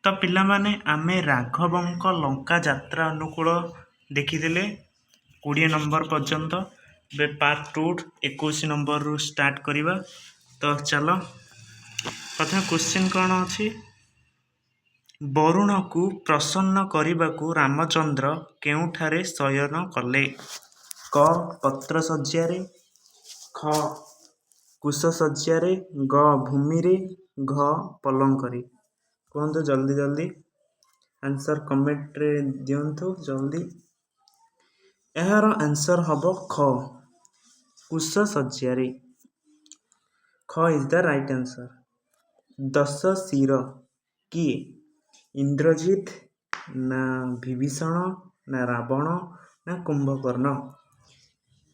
ତ ପିଲାମାନେ, ଆମେ ରାଘବଙ୍କ ଲଙ୍କା ଯାତ୍ରା ଅନୁକୂଳ ଦେଖିଥିଲେ 20 ନମ୍ବର ପର୍ଯ୍ୟନ୍ତ। ଏବେ ପାର୍ଟ 2 21 ନମ୍ବରରୁ ଷ୍ଟାର୍ଟ କରିବା। ତ ଚାଲ, ପ୍ରଥମେ କ୍ୱେଶ୍ଚିନ୍ କ'ଣ ଅଛି? ବରୁଣକୁ ପ୍ରସନ୍ନ କରିବାକୁ ରାମଚନ୍ଦ୍ର କେଉଁଠାରେ ଶୟନ କଲେ? କ ପତ୍ରଶଯ୍ୟାରେ, ଖ କୁଶଶଯ୍ୟାରେ, ଗ ଭୂମିରେ, ଘ ପଲଙ୍କରେ। କୁହନ୍ତୁ ଜଲ୍ଦି ଜଲ୍ଦି, ଆନ୍ସର କମେଣ୍ଟରେ ଦିଅନ୍ତୁ ଜଲ୍ଦି। ଏହାର ଆନ୍ସର ହବ ଖ କୁଶଶଯ୍ୟାରେ। ଖ is the right answer. ଦଶ ଶିର କିଏ? ଇନ୍ଦ୍ରଜିତ ନା ବିଭୀଷଣ ନା ରାବଣ ନା କୁମ୍ଭକର୍ଣ୍ଣ?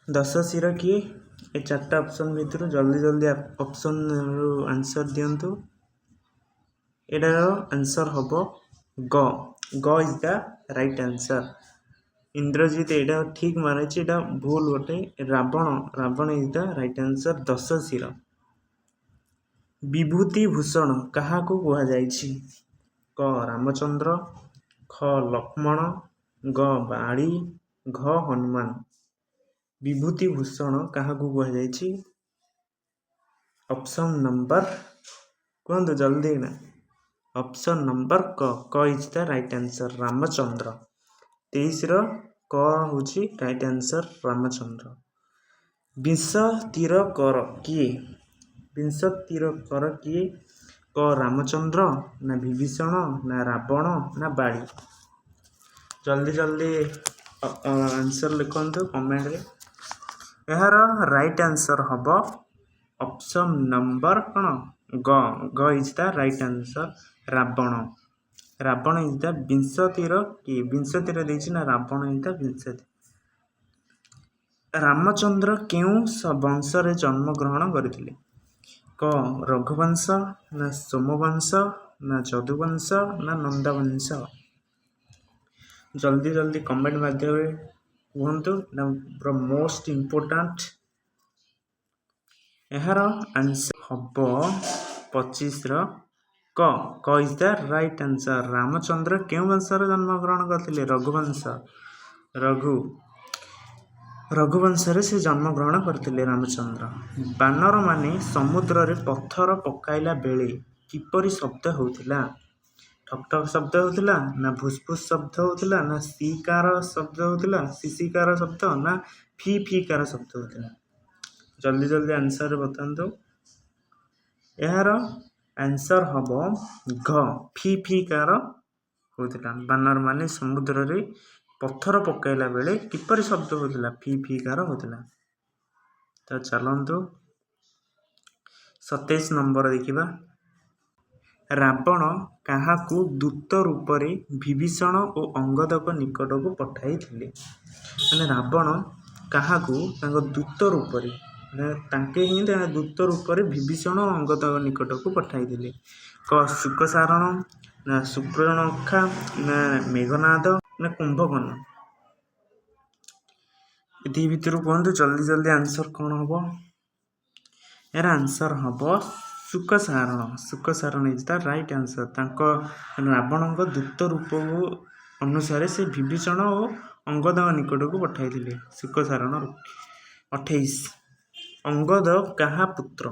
ଦଶ ଶିର କିଏ? ଏ ଚାରିଟା ଅପସନ୍ ଭିତରୁ ଜଲ୍ଦି ଜଲ୍ଦି ଅପସନ୍ରୁ ଆନ୍ସର ଦିଅନ୍ତୁ। ଏଟାର ଆନ୍ସର ହବ ଗ। ଗ is the right answer. Indrajit ଏଇଟା ଠିକ୍ ମାରିଛି, ଏଇଟା ଭୁଲ ଗୋଟେ। Ravana, Ravana is the right answer. ଦଶ ଶିର। ବିଭୂତି ଭୂଷଣ କାହାକୁ କୁହାଯାଇଛି? କ ରାମଚନ୍ଦ୍ର, ଖ ଲକ୍ଷ୍ମଣ, ଗ ବାଳୀ, ଘ ହନୁମାନ। ବିଭୂତି ଭୂଷଣ କାହାକୁ କୁହାଯାଇଛି? ଅପସନ୍ ନମ୍ବର କୁହନ୍ତୁ ଜଲ୍ଦି ନା। ଅପସନ୍ ନମ୍ବର କ। କ is the right answer, Ramachandra. 23ର କ ହେଉଛି ରାଇଟ୍ ଆନ୍ସର, ରାମଚନ୍ଦ୍ର। ବିଂଶ ତୀର କର କିଏ? ବିଂଶ ତୀର କର କିଏ? କ ରାମଚନ୍ଦ୍ର ନା ବିଭୀଷଣ ନା ରାବଣ ନା ବାଳୀ? ଜଲ୍ଦି ଜଲ୍ଦି ଆନ୍ସର ଲେଖନ୍ତୁ କମେଣ୍ଟରେ। ଏହାର ରାଇଟ୍ ଆନ୍ସର ହବ ଅପସନ୍ ନମ୍ବର କ'ଣ? ଗ। ଗ is the right answer, Ravana. Ravana is the ବିଂଶ ତୀର କିଏ? ବିଂଶ ତୀର ଦେଇଛି ନା, ରାବଣ is the ବିଂଶ ତୀର। ରାମଚନ୍ଦ୍ର କେଉଁ ବଂଶରେ ଜନ୍ମଗ୍ରହଣ କରିଥିଲେ? କ ରଘୁବଂଶ ନା ସୋମବଂଶ ନା ଯଦୁବଂଶ ନା ନନ୍ଦବଂଶ? ଜଲ୍ଦି ଜଲ୍ଦି କମେଣ୍ଟ ମାଧ୍ୟମରେ କୁହନ୍ତୁ। ଏଇଟା ପୁରା ମୋଷ୍ଟ ଇମ୍ପୋର୍ଟାଣ୍ଟ। ଏହାର ଆନ୍ସର ହବ 25ର କ। କ is the right answer. Ramachandra କେଉଁ ବଂଶରେ ଜନ୍ମଗ୍ରହଣ କରିଥିଲେ? ରଘୁବଂଶ। ରଘୁବଂଶରେ ସେ ଜନ୍ମଗ୍ରହଣ କରିଥିଲେ ରାମଚନ୍ଦ୍ର। ବାନରମାନେ ସମୁଦ୍ରରେ ପଥର ପକାଇଲା ବେଳେ କିପରି ଶବ୍ଦ ହେଉଥିଲା? ଠକ୍ ଠକ୍ ଶବ୍ଦ ହେଉଥିଲା ନା ଭୁସ୍ ଭୁସ୍ ଶବ୍ଦ ହେଉଥିଲା ନା ଶିକାର ଶବ୍ଦ ହେଉଥିଲା, ଶିଶିକାର ଶବ୍ଦ ନା ଫି ଫିକାର ଶବ୍ଦ ହେଉଥିଲା? ଜଲ୍ଦି ଜଲ୍ଦି ଆନ୍ସର ବତାନ୍ତୁ। ଏହାର ଆନ୍ସର ହବ ଘ, ଫି ଫିକାର ହେଉଥିଲା। ବାନରମାନେ ସମୁଦ୍ରରେ ପଥର ପକାଇଲା ବେଳେ କିପରି ଶବ୍ଦ ହେଉଥିଲା? ଫି ଫିକାର ହେଉଥିଲା। ତ ଚାଲନ୍ତୁ, 27 ନମ୍ବର ଦେଖିବା। ରାବଣ କାହାକୁ ଦୂତ ରୂପରେ ବିଭୀଷଣ ଓ ଅଙ୍ଗଦଙ୍କ ନିକଟକୁ ପଠାଇଥିଲେ? ମାନେ ରାବଣ କାହାକୁ ତାଙ୍କ ଦୂତ ରୂପରେ, ମାନେ ତାଙ୍କେ ହିଁ ତାଙ୍କ ଦୂତ ରୂପରେ ବିଭୀଷଣ ଓ ଅଙ୍ଗଦଙ୍କ ନିକଟକୁ ପଠାଇଥିଲେ? କ ଶୁକଶାରଣ ନା ଶୂର୍ପଣଖା ନା ମେଘନାଦ ନା କୁମ୍ଭକର୍ଣ୍ଣ? ଏତିକି ଭିତରୁ କୁହନ୍ତୁ ଜଲ୍ଦି ଜଲ୍ଦି, ଆନ୍ସର କ'ଣ ହବ? ଏହାର ଆନ୍ସର ହବ ଶୁକଶାରଣ। ଶୁକଶାରଣ is the right answer. ତାଙ୍କ ରାବଣଙ୍କ ଦୂତ ରୂପକୁ ଅନୁସାରେ ସେ ବିଭୀଷଣ ଓ ଅଙ୍ଗଦଙ୍କ ନିକଟକୁ ପଠାଇଥିଲେ ଶୁକଶାରଣ। 28, ଅଙ୍ଗଦ କାହା ପୁତ୍ର?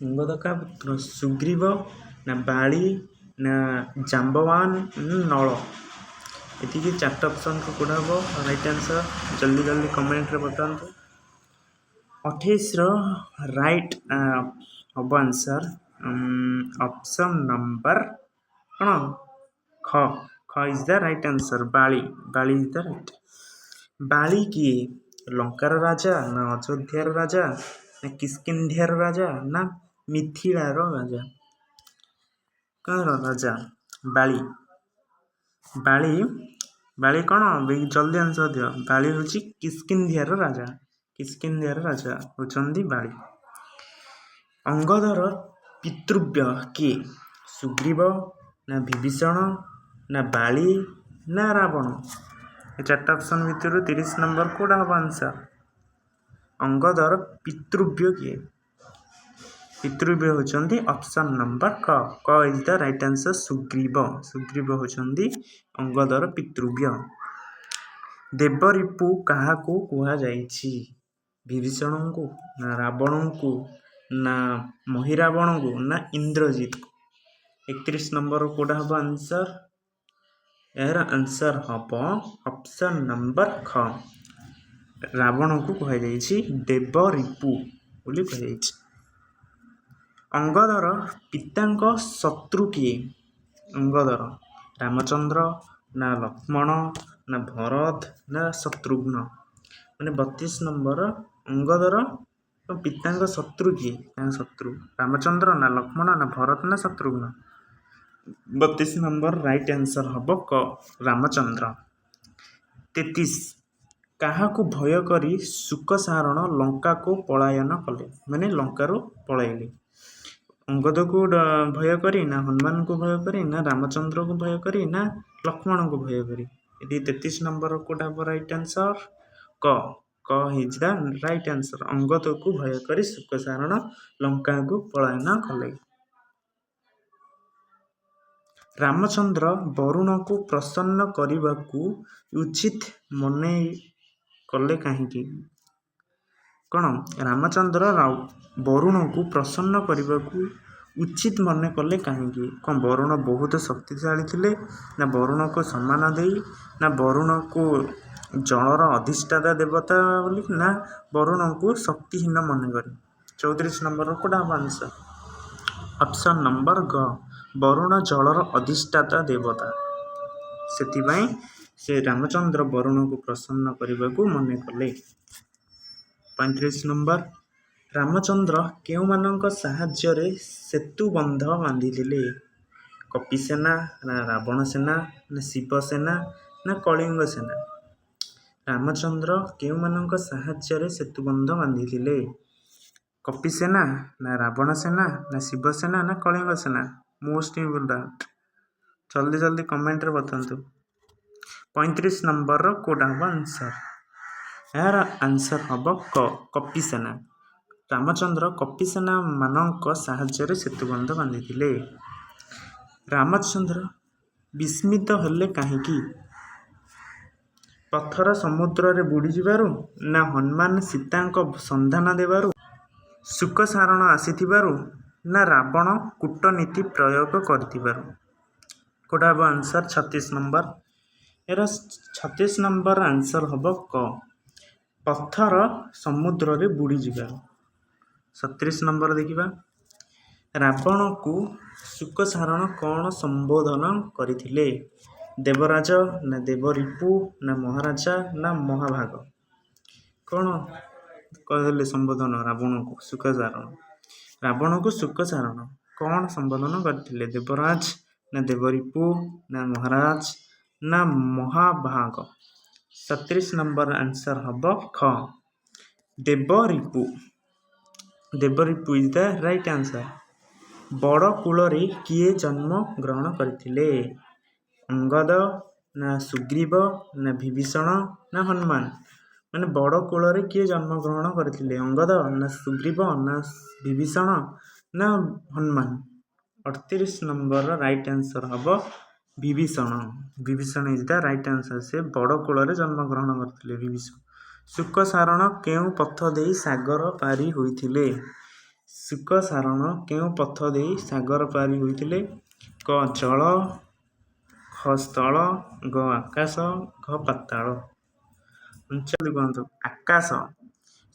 ଅଙ୍ଗଦ କାହା ପୁତ୍ର? ସୁଗ୍ରୀବ ନା ବାଳୀ ନା ଜାମ୍ବବାନ ନା ନଳ? ଏତିକି ଚାରିଟା ଅପସନ୍ରୁ କେଉଁଟା ହେବ ରାଇଟ୍ ଆନ୍ସର? ଜଲ୍ଦି ଜଲ୍ଦି କମେଣ୍ଟରେ ବତାନ୍ତୁ। 28ର ରାଇଟ୍ ହବ ଆନ୍ସର ଅପସନ୍ ନମ୍ବର କ'ଣ? ଖ। ଖ is the right answer, Bali. Bali is the right. ବାଳି କିଏ? ଲଙ୍କାର ରାଜା ନା ଅଯୋଧ୍ୟାର ରାଜା ନା କିଷ୍କିନ୍ଧ୍ୟାର ରାଜା ନା ମିଥିଳାର ରାଜା? କାହାର ରାଜା ବାଳି? ବାଳି, ବାଳି କ'ଣ? ଜଲ୍ଦି ଆନ୍ସର ଦିଅ। ବାଳି ହେଉଛି କିଷ୍କିନ୍ଧ୍ୟାର ରାଜା। କିଷ୍କିନ୍ଧ୍ୟାର ରାଜା ହେଉଛନ୍ତି ବାଳି। ଅଙ୍ଗଦର ପିତୃବ୍ୟ କିଏ? ସୁଗ୍ରୀବ ନା ବିଭୀଷଣ ନା ବାଳି ନା ରାବଣ? ଏ ଚାରିଟା ଅପସନ୍ ଭିତରୁ 30 ନମ୍ବର କେଉଁଟା ହେବ ଆନ୍ସର? ଅଙ୍ଗଦର ପିତୃବ୍ୟ କିଏ? ପିତୃବ୍ୟ ହେଉଛନ୍ତି ଅପସନ୍ ନମ୍ବର କ। କ is the right answer, Sugriva. Sugriva ହେଉଛନ୍ତି ଅଙ୍ଗଦର ପିତୃବ୍ୟ। ଦେବରିପୁ କାହାକୁ କୁହାଯାଇଛି? ବିଭୀଷଣଙ୍କୁ ନା ରାବଣଙ୍କୁ ନା ମହିରାବଣଙ୍କୁ ନା ଇନ୍ଦ୍ରଜିତକୁ? 31 ନମ୍ବର କେଉଁଟା ହେବ ଆନ୍ସର? ଏହାର ଆନ୍ସର ହେବ ଅପସନ୍ ନମ୍ବର ଖ। ରାବଣକୁ କୁହାଯାଇଛି, ଦେବରିପୁ ବୋଲି କୁହାଯାଇଛି। ଅଙ୍ଗଦର ପିତାଙ୍କ ଶତ୍ରୁ କିଏ? ଅଙ୍ଗଦର ରାମଚନ୍ଦ୍ର ନା ଲକ୍ଷ୍ମଣ ନା ଭରତ ନା ଶତ୍ରୁଘ୍ନ? ମାନେ 32 ନମ୍ବର, ଅଙ୍ଗଦର ପିତାଙ୍କ ଶତ୍ରୁ କିଏ? ତାଙ୍କ ଶତ୍ରୁ ରାମଚନ୍ଦ୍ର ନା ଲକ୍ଷ୍ମଣ ନା ଭରତ ନା ଶତ୍ରୁଘ୍ନ? 32 ନମ୍ବର ରାଇଟ୍ ଆନ୍ସର ହେବ କ, ରାମଚନ୍ଦ୍ର। 33, କାହାକୁ ଭୟ କରି ଶୁକଶାରଣ ଲଙ୍କାକୁ ପଳାୟନ କଲେ? ମାନେ ଲଙ୍କାରୁ ପଳାଇଲେ। ଅଙ୍ଗଦକୁ ଭୟ କରି ନା ହନୁମାନଙ୍କୁ ଭୟ କରି ନା ରାମଚନ୍ଦ୍ରକୁ ଭୟ କରି ନା ଲକ୍ଷ୍ମଣଙ୍କୁ ଭୟ କରି? ଏଠି 33 ନମ୍ବର କେଉଁଟା ହେବ ରାଇଟ୍ ଆନ୍ସର? କ। କ is the right answer. ଅଙ୍ଗଦକୁ ଭୟ କରି ଶୁକଶାରଣ ଲଙ୍କାକୁ ପଳାୟନ କଲେ। ରାମଚନ୍ଦ୍ର ବରୁଣକୁ ପ୍ରସନ୍ନ କରିବାକୁ ଉଚିତ ମନେ କଲେ କାହିଁକି? କ'ଣ? ରାମଚନ୍ଦ୍ର ବରୁଣକୁ ପ୍ରସନ୍ନ କରିବାକୁ ଉଚିତ ମନେ କଲେ କାହିଁକି? କ'ଣ ବରୁଣ ବହୁତ ଶକ୍ତିଶାଳୀ ଥିଲେ ନା ବରୁଣକୁ ସମ୍ମାନ ଦେଇ ନା ବରୁଣକୁ ଜଳର ଅଧିଷ୍ଠାତା ଦେବତା ବୋଲି ନା ବରୁଣଙ୍କୁ ଶକ୍ତିହୀନ ମନେକରି? 34 ନମ୍ବରର କେଉଁଟା ହେବ ଆନ୍ସର? ଅପସନ୍ ନମ୍ବର ଗ, ବରୁଣ ଜଳର ଅଧିଷ୍ଠାତା ଦେବତା, ସେଥିପାଇଁ ସେ ରାମଚନ୍ଦ୍ର ବରୁଣକୁ ପ୍ରସନ୍ନ କରିବାକୁ ମନେ କଲେ। 35 ନମ୍ବର, ରାମଚନ୍ଦ୍ର କେଉଁମାନଙ୍କ ସାହାଯ୍ୟରେ ସେତୁବନ୍ଧ ବାନ୍ଧିଥିଲେ? କପିସେନା ନା ରାବଣ ସେନା ନା ଶିବସେନା ନା କଳିଙ୍ଗ ସେନା? ରାମଚନ୍ଦ୍ର କେଉଁମାନଙ୍କ ସାହାଯ୍ୟରେ ସେତୁବନ୍ଧ ବାନ୍ଧିଥିଲେ? କପିସେନା ନା ରାବଣ ସେନା ନା ଶିବସେନା ନା କଳିଙ୍ଗ ସେନା? ମୋଷ୍ଟ ଇମ୍ପୋର୍ଟାଣ୍ଟ, ଜଲ୍ଦି ଜଲ୍ଦି କମେଣ୍ଟରେ ବତାନ୍ତୁ। 35 ନମ୍ବରର କେଉଁଟା ହେବ ଆନ୍ସର? ଏହାର ଆନ୍ସର ହେବ କ, କପିସେନା। ରାମଚନ୍ଦ୍ର କପିସେନାମାନଙ୍କ ସାହାଯ୍ୟରେ ସେତୁବନ୍ଧ ବାନ୍ଧିଥିଲେ। ରାମଚନ୍ଦ୍ର ବିସ୍ମିତ ହେଲେ କାହିଁକି? ପଥର ସମୁଦ୍ରରେ ବୁଡ଼ିଯିବାରୁ ନା ହନୁମାନ ସୀତାଙ୍କ ସନ୍ଧାନ ଦେବାରୁ, ଶୁକଶାରଣ ଆସିଥିବାରୁ ନା ରାବଣ କୂଟନୀତି ପ୍ରୟୋଗ କରିଥିବାରୁ? କେଉଁଟା ହେବ ଆନ୍ସର 36 ନମ୍ବର? ଏହାର 36 ନମ୍ବର ଆନ୍ସର ହେବ କ, ପଥର ସମୁଦ୍ରରେ ବୁଡ଼ିଯିବାରୁ। 37 ନମ୍ବର ଦେଖିବା। ରାବଣକୁ ଶୁକଶାରଣ କ'ଣ ସମ୍ବୋଧନ କରିଥିଲେ? ଦେବରାଜ ନା ଦେବରିପୁ ନା ମହାରାଜା ନା ମହାଭାଗ? କ'ଣ କହିଲେ ସମ୍ବୋଧନ ରାବଣକୁ ଶୁକଶାରଣ? ରାବଣକୁ ଶୁକଶାରଣ କ'ଣ ସମ୍ବୋଧନ କରିଥିଲେ? ଦେବରାଜ ନା ଦେବରିପୁ ନା ମହାରାଜ ନା ମହାଭାଗ? 37 ନମ୍ବର ଆନ୍ସର ହେବ ଖ, ଦେବରିପୁ। ଦେବରିପୁ is the right answer. ବଡ଼ କୂଳରେ କିଏ ଜନ୍ମ ଗ୍ରହଣ କରିଥିଲେ? ଅଙ୍ଗଦ ନା ସୁଗ୍ରୀବ ନା ବିଭୀଷଣ ନା ହନୁମାନ? ମାନେ ବଡ଼ କୂଳରେ କିଏ ଜନ୍ମଗ୍ରହଣ କରିଥିଲେ? ଅଙ୍ଗଦ ନା ସୁଗ୍ରୀବ ନା ବିଭୀଷଣ ନା ହନୁମାନ? 38 ନମ୍ବରର ରାଇଟ୍ ଆନ୍ସର ହେବ Vibhishan. Vibhishan is the right answer. ସେ ବଡ଼ କୂଳରେ ଜନ୍ମଗ୍ରହଣ କରିଥିଲେ ବିଭୀଷଣ। ଶୁକଶାରଣ କେଉଁ ପଥ ଦେଇ ସାଗର ପାରି ହୋଇଥିଲେ? ଶୁକଶାରଣ କେଉଁ ପଥ ଦେଇ ସାଗର ପାରି ହୋଇଥିଲେ? କ ଜଳ, ଖ ସ୍ଥଳ, ଗ ଆକାଶ, ଘ ପାତାଳ। କୁହନ୍ତୁ। ଆକାଶ।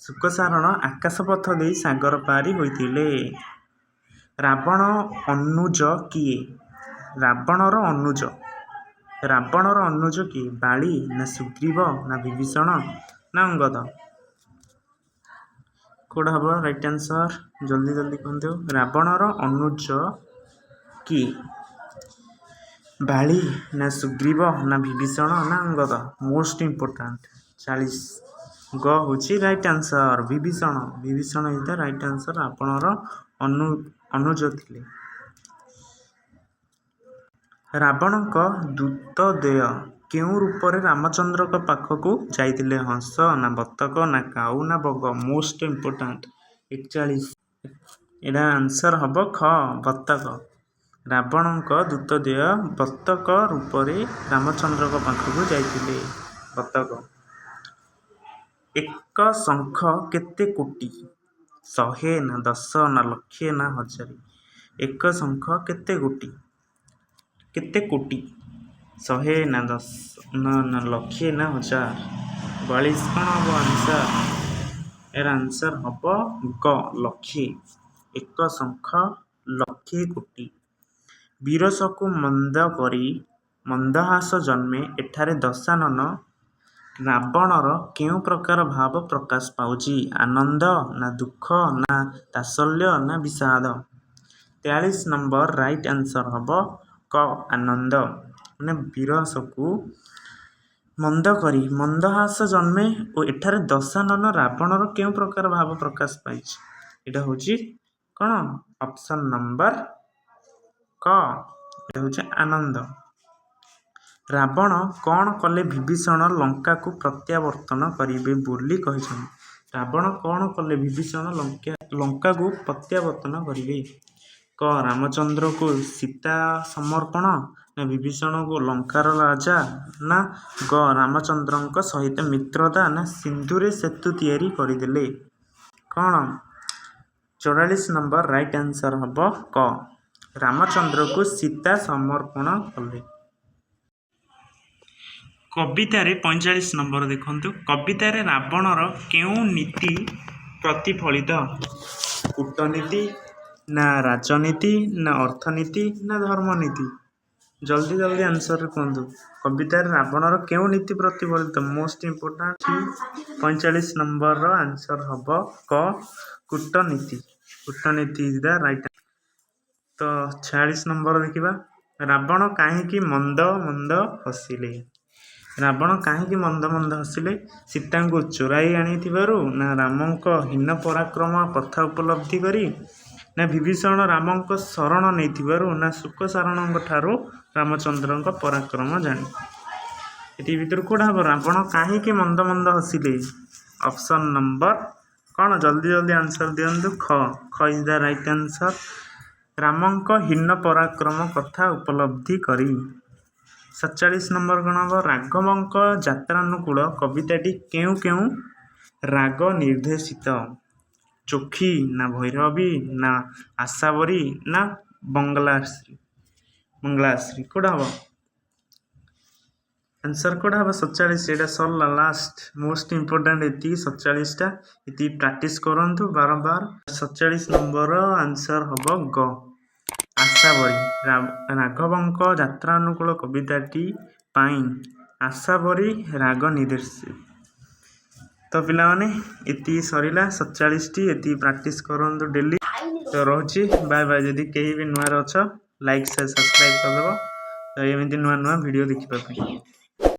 ଶୁକଶାରଣ ଆକାଶ ପଥ ଦେଇ ସାଗର ପାରି ହୋଇଥିଲେ। ରାବଣ ଅନୁଜ କିଏ? ରାବଣର ଅନୁଜ, ରାବଣର ଅନୁଜ କିଏ? ବାଳି ନା ସୁଗ୍ରୀବ ନା ବିଭୀଷଣ ନା ଅଙ୍ଗଦ? କେଉଁଟା ହେବ ରାଇଟ୍ ଆନ୍ସର? ଜଲ୍ଦି ଜଲ୍ଦି କୁହନ୍ତୁ। ରାବଣର ଅନୁଜ କିଏ? ବାଳି ନା ସୁଗ୍ରୀବ ନା ବିଭୀଷଣ ନା ଅଙ୍ଗଦ? Most important. 40, ଗ ହେଉଛି right answer, Vibhishan. Vibhishan is the right answer. ରାବଣର ଅନୁଜ ଥିଲେ। ରାବଣଙ୍କ ଦୂତଦ୍ୱୟ କେଉଁ ରୂପରେ ରାମଚନ୍ଦ୍ରଙ୍କ ପାଖକୁ ଯାଇଥିଲେ? ହଂସ ନା ବତକ ନା କାଉ ନା ବଗ? Most important. 41। ଏଇଟା ଆନ୍ସର୍ ହେବ ଖ, ବତକ। ରାବଣଙ୍କ ଦୂତଦ୍ୱୟ ବତକ ରୂପରେ ରାମଚନ୍ଦ୍ରଙ୍କ ପାଖକୁ ଯାଇଥିଲେ। ବତକ। ଏକ ଶଙ୍ଖ କେତେ କୋଟି? 100 ନା 10 ନା ଲକ୍ଷେ ନା ହଜାରେ? ଏକ ଶଙ୍ଖ କେତେ ଗୋଟି, କେତେ କୋଟି? 100 ନା 10 ନା ନା ଲକ୍ଷେ ନା ହଜାର? 42 କ'ଣ ହେବ ଆନ୍ସର୍? ଏହାର ଆନ୍ସର୍ ହେବ ଗ, ଲକ୍ଷେ। ଏକ ଶଙ୍ଖ ଲକ୍ଷେ କୋଟି। ବିରସକୁ ମନ୍ଦ କରି ମନ୍ଦହାସ ଜନ୍ମେ, ଏଠାରେ ଦଶାନନ ରାବଣର କେଉଁ ପ୍ରକାର ଭାବ ପ୍ରକାଶ ପାଉଛି? ଆନନ୍ଦ ନା ଦୁଃଖ ନା ତାତ୍ସଲ୍ୟ ନା ବିଷାଦ? 43 ନମ୍ବର ରାଇଟ୍ ଆନ୍ସର୍ ହେବ କ, ଆନନ୍ଦ। ମାନେ ବିରସକୁ ମନ୍ଦ କରି ମନ୍ଦହାସ ଜନ୍ମେ ଓ ଏଠାରେ ଦଶାନନ ରାବଣର କେଉଁ ପ୍ରକାର ଭାବ ପ୍ରକାଶ ପାଇଛି? ଏଇଟା ହେଉଛି କ'ଣ? ଅପସନ୍ ନମ୍ବର କ, ଏଇଟା ହେଉଛି ଆନନ୍ଦ। ରାବଣ କ'ଣ କଲେ ବିଭୀଷଣ ଲଙ୍କାକୁ ପ୍ରତ୍ୟାବର୍ତ୍ତନ କରିବେ ବୋଲି କହିଛନ୍ତି? ରାବଣ କ'ଣ କଲେ ବିଭୀଷଣ ଲଙ୍କାକୁ ପ୍ରତ୍ୟାବର୍ତ୍ତନ କରିବେ? କ, ରାମଚନ୍ଦ୍ରକୁ ସୀତା ସମର୍ପଣ, ନା ବିଭୀଷଣକୁ ଲଙ୍କାର ରାଜା, ନା ଗ, ରାମଚନ୍ଦ୍ରଙ୍କ ସହିତ ମିତ୍ରତା, ନା ସିନ୍ଧୁରେ ସେତୁ ତିଆରି କରିଦେଲେ? କ'ଣ? 44 ନମ୍ବର ରାଇଟ୍ ଆନ୍ସର୍ ହେବ କ, ରାମଚନ୍ଦ୍ରକୁ ସୀତା ସମର୍ପଣ କଲେ। କବିତାରେ 45 ନମ୍ବର ଦେଖନ୍ତୁ, କବିତାରେ ରାବଣର କେଉଁ ନୀତି ପ୍ରତିଫଳିତ? କୂଟନୀତି ନା ରାଜନୀତି ନା ଅର୍ଥନୀତି ନା ଧର୍ମନୀତି? ଜଲ୍ଦି ଜଲ୍ଦି ଆନ୍ସର୍ କୁହନ୍ତୁ। କବିତାରେ ରାବଣର କେଉଁ ନୀତି ପ୍ରତିଫଳିତ? Most important. 45 ନମ୍ବରର ଆନ୍ସର୍ ହେବ କ, କୂଟନୀତି। କୂଟନୀତି is the right. ତ 46 ନମ୍ବର ଦେଖିବା। ରାବଣ କାହିଁକି ମନ୍ଦ ମନ୍ଦ ହସିଲେ? ରାବଣ କାହିଁକି ମନ୍ଦ ମନ୍ଦ ହସିଲେ? ସୀତାଙ୍କୁ ଚୋରାଇ ଆଣିଥିବାରୁ, ନା ରାମଙ୍କ ହୀନ ପରାକ୍ରମ କଥା ଉପଲବ୍ଧି କରି, ନା ବିଭୀଷଣ ରାମଙ୍କ ଶରଣ ନେଇଥିବାରୁ, ନା ଶୁକଶାରଣଙ୍କ ଠାରୁ ରାମଚନ୍ଦ୍ରଙ୍କ ପରାକ୍ରମ ଜାଣି? ଏତିକି ଭିତରୁ କେଉଁଟା ହେବ? ରାବଣ କାହିଁକି ମନ୍ଦ ମନ୍ଦ ହସିଲେ? ଅପସନ୍ ନମ୍ବର କ'ଣ? ଜଲ୍ଦି ଜଲ୍ଦି ଆନ୍ସର୍ ଦିଅନ୍ତୁ। ଖ, ଖ is the right answer. ରାମଙ୍କ ହୀନ ପରାକ୍ରମ କଥା ଉପଲବ୍ଧି କରି। 47 ନମ୍ବର କ'ଣ ହେବ? ରାଘବଙ୍କ ଯାତ୍ରାନୁକୂଳ କବିତାଟି କେଉଁ କେଉଁ ରାଗ ନିର୍ଦ୍ଦେଶିତ? ଚୋଖୀ ନା ଭୈରବୀ ନା ଆଶାବରୀ ନା ବଙ୍ଗଳାଶ୍ରୀ? ବଙ୍ଗଳାଶ୍ରୀ। କେଉଁଟା ହେବ ଆନ୍ସର୍? କେଉଁଟା ହେବ 47? ଏଇଟା ସରିଲା, ଲାଷ୍ଟ ମୋଷ୍ଟ ଇମ୍ପୋର୍ଟାଣ୍ଟ ଏତିକି। 47ଟା ଏତିକି ପ୍ରାକ୍ଟିସ୍ କରନ୍ତୁ ବାରମ୍ବାର। 47 ନମ୍ବର ଆନ୍ସର୍ ହେବ ଗ, ଆଶାବରୀ। ରାଘବଙ୍କ ଯାତ୍ରାନୁକୂଳ କବିତାଟି ପାଇଁ ଆଶାବରୀ ରାଗ ନିର୍ଦ୍ଦେଶିତ। ତ ପିଲାମାନେ, ଏତିକି ସରିଲା 47ଟି। ଏତିକି ପ୍ରାକ୍ଟିସ୍ କରନ୍ତୁ ଡେଲି। ତ ରହୁଛି, ବାଏ ବାଏ। ଯଦି କେହି ବି ନୂଆରେ ଅଛ, ଲାଇକ୍, ସେୟାର, ସବସ୍କ୍ରାଇବ୍ କରିଦେବ ତ ଏମିତି ନୂଆ ନୂଆ ଭିଡ଼ିଓ ଦେଖିବା ପାଇଁ।